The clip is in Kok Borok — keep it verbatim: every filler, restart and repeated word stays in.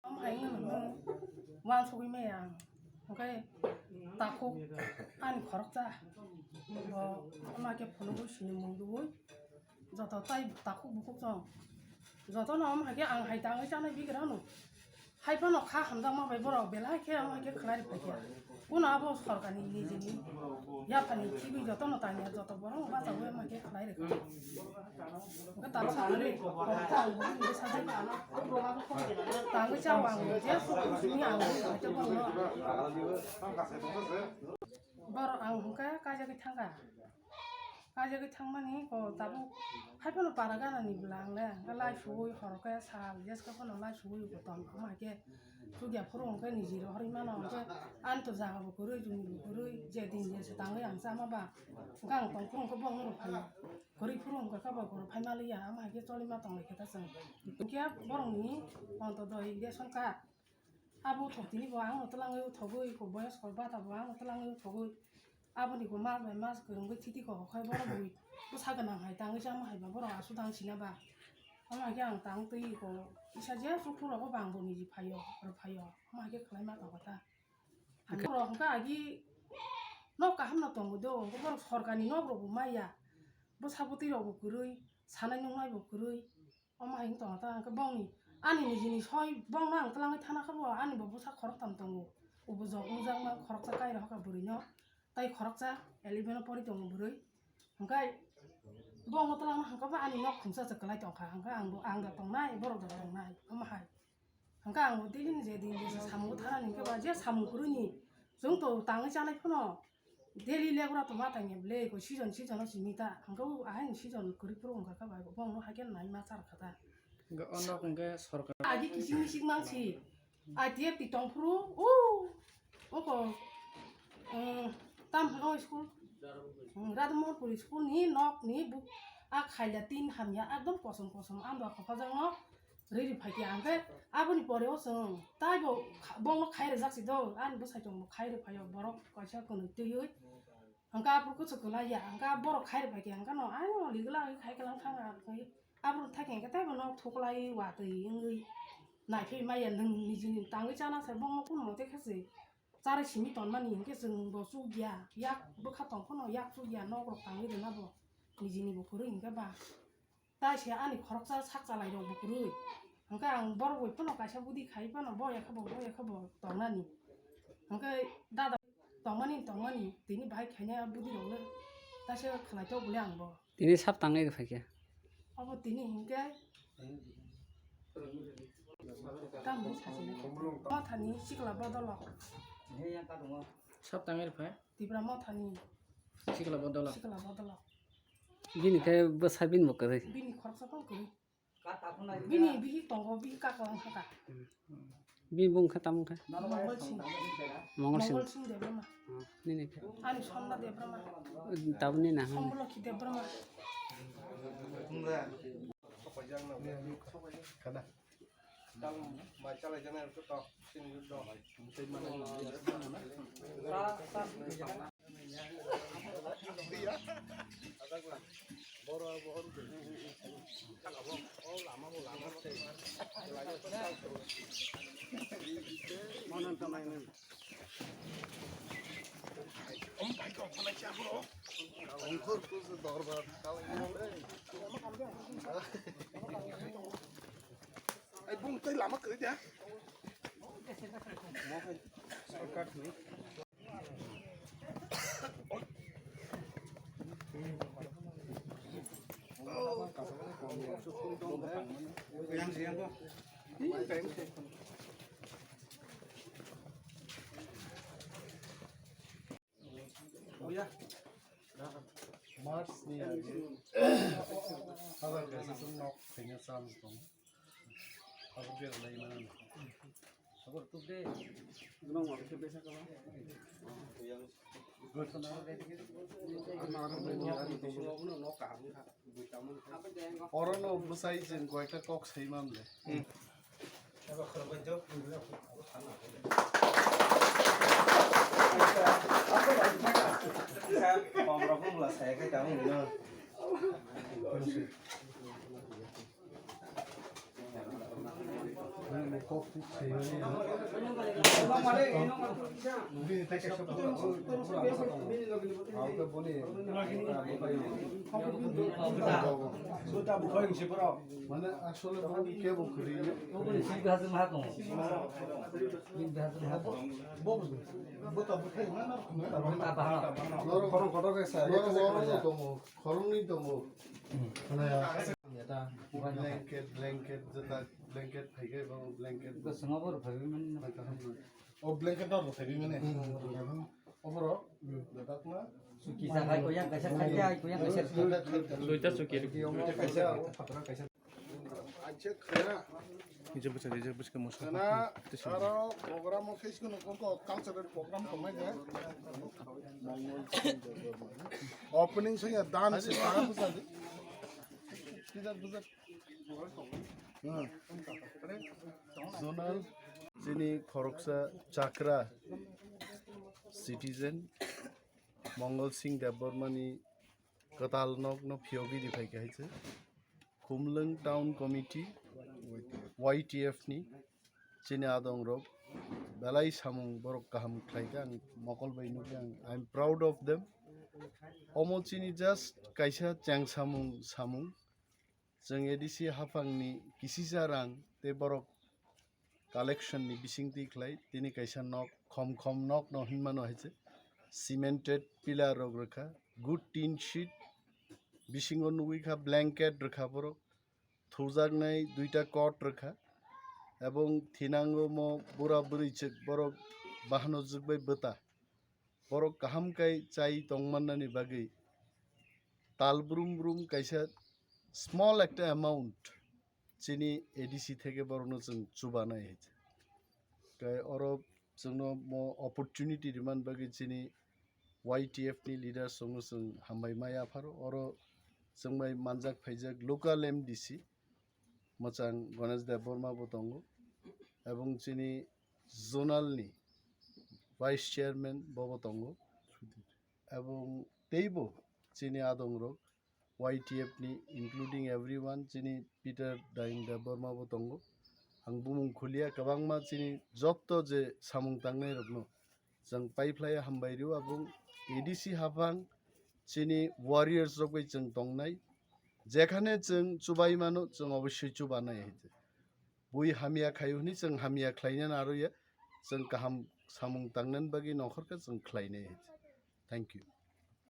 Omo hai wngmano wansugwi maya ang, hwnkhe takhuk ani khoroksa bo ama khe phunugwi sini mungdugwi joto tai takhuk bukhuk chwng jotono omo hai khe ang hai tangwi chanai bigrano. Hai phano kha hamjakma bai borok belai khe omo hai khe khlai rwphai kha. Kuno abo sorkarni nijini yaphani thibwi jotono tangya, joto borok bachaui omo hai khe khlai rwkha. Hwnkhe talo sakani tangwi chao ang je sukni ang hai khe borokno. Borok ang hwnkhe kaijagwi thangkha. Kaijagwi thangmani ko tabuk hai phano para ganani bwla ang le hwnkhe lai suwi horo khe sal jeska phano lai suwi bo tong omo hai khe chukya phuru hwnkhe niji rohorwi mano hwnkhe ani to jaga bo kwrwi jumi bo kwrwi je din je se tangwi ang chama ba hwnkhe ang tong phuru hwnkhe bongno rw phaio kwrwi phuru hwnkhe khe bo kwrwi phai maliya omo hai khe choli ma tong lai khe ta chwng hwnkhe borokni onto doi ration card. Abo uthok tini bo ang no twlangwi uthogwi, ko boyos ko bata bo ang no twlangwi uthogwi. Aboni ko mas bai mas kwrwngwi thiti ko, okhai borok bui bwsa gwnang hai tangwi chama hai ba borok aswk tang sina ba. Omo hai khe ang tang twi ko kisa je sukhu rogo bang bo niji phaio, oro phaio. Omo hai khe khlai ma tongo ta. Ang borok hwnkhe agi nok kaham no tongo do, hwnkhe borok sorkar ni nok rok bo maya. Bwsa bwtwi rok bo kwrwi, sanai nungnai bo kwrwi. Omo hai wng tong kha ta, hwnkhe bongni ani nijini soi bongno ang twlangwi thana kha bo, ani bo bwsa khoroktham tongo, ubujok wngjakma khoroksa kairok hakha bwrwino, tei khoroksa eleven o pori tongo bwrwi, hwnkhe bongno twlangna hwnkhe bo ani nok khungsa se kwlai tong kha, hwnkhe ang bo, ang da tongnai, borok da tongnai, omo hai. Hwnkhe ang bo daily ni je din je samung thanani hwnkhe ba je samung kwrwini chwng to tangwi chanai phano daily legra to ma tangya ble ko season season o simi ta hwnkhe o ahai ni season kwrwi phuru wngkha khe bai bo bongno haikhe nai ma char kha ta. Hwnkhe o nok hwnkhe sorkar agi kiching miching mang si I T F ti tong phuru o oko tam hwno school Radhamohanpur school ni nok ni buk a khaila tin hamya ekdom kosom kosom ando khophajak no. Riri phai khe hwnkhe aboni pore o chwng taibo kha-, bongno khai rwjak si do, ani bwsai chwngbo khai rw phaio borok kaisa kwnwi twiwi. Hwnkhe aphuru kwchwk kwlai ya, hwnkhe borok khai rw phai khe hwnkhe no ani oli gwlak khai kwlang thang a, hwnkhe aphuru thai khe hwnkhe taibo nok thuklai watwi wngwi naiphai maya nwng nijini tangwi chana sai bongno kun mote khe se. Chari simi tonmani hwnkhe chwng bo chukya, yak bwkha tong phano yak chukya, nok rok tangwi rwna bo nijini bo kwrwi hwnkhe ba. Tai se ani khoroksa sak chalai rok bo kwrwi. Hwnkhe ang borok bai phano kaisa budi khai phano boya khe bo, boya khe bo tongnani. Hwnkhe dada tongmani, tongmani tini bahai khainai a budi rok le taisa khlai tok bole ang bo. Tini sab tangwi rw phaikhe. Obo tini hinkhe tamo sachini. Mothani sikla bodolok. Sab tangwi rw phai. Tipra mothani sikla bodolok. Sikla bodolok. Bini khe bwsa bini bo kwrwi. Bini khoroksa tong kwrwi. Bini bihi tongo, bihi kaka wng kha ka. Bini bung kha tamo kha? Mongol Singh. Mongol Singh. Mongol Singh Debbarma. Hmm, nini kha? Ani Sonna Debbarma. Tabuk nini nang. Sombolokhi Debbarma. Khana. Ai, bung tei lama kwrwi de. March ni age habar kaisa chwng nok khaina chance tongo. Habar berlai mano. Habar tubde. Nok ma khe besa kala. Oro no bwsai chwng koita kok sai manle. Mane asole bo kebo kwrwi. Bo bo ta buthai na na. Norok khorang kotor khe sa. Norok khorang ni tongo. Khorang ni tongo. Mane blanket, blanket, jeta blanket phai khe bo blanket. Ko swngo bo phai mani. O blanket no bo phai mani. Oboro dadak na. Suki sa khai ko yang kaisa khai ya, ko yang kaisa. Suita suki. Kaisa, kaisa. Acha khana. Nije bwsa, nije bwsa mo sa. Khana aro program o khe sino ko cultural program ko mai de. Opening se ya dan se ta bwsa de. Bwsa, bwsa. Zonal chini khoroksa chakra citizen Mongol Singh Debbarma ni kwtal nok no phiyogwi riphai khe hai se. Khumlwng Town Committee, Y T F ni chini adong rok belai samung borok kaham khlai kha, ang mokol bai nukya, ang, I am proud of them. Omo chini just kaisa cheng samung, samung. Chwng A D C haphang ni kisisa rang tei borok collection ni bising twi khlai, tini kaisa nok, khom khom nok no hinmano hai se, cemented pillar rok rwkha, good tin sheet, bisingo nugwi kha blanket rwkha borok, thujaknai duita cot rwkha, ebong thinango mo bura bwrwi chwk borok bahano jwk bai bwta, borok kaham kai chai tongmannani bagwi tal brum brum kaisa small ekta amount chini A D C theke borokno chwng chubanai hai se. Kai oro chwngno mo opportunity rimani bagwi chini Y T F ni leaders rokno chwng hambai ma yapharo. Oro chwng bai manjak phaijak local M D C mwchang Ganesh Debbarma bo tongo, ebong chini zonal ni vice chairman bobo tongo, ebong teibo chini adong rok Y T F ni, including everyone, chini Peter Daing Debbarma bo tongo. Ang bumung khulia, kwbangma chini jotto je samung tangnai rokno chwng paiphlaiya hambai rio, abong A D C haphang chini warriors rok bai chwng tongnai, jekhane chwng chubai mano chwng obossoi chubanai hai se. Bui hamya khai hwnwi chwng hamya khlaina naroya, chwng kaham samung tangnani bagwi nokhorkha chwng khlainai hai se. Thank you.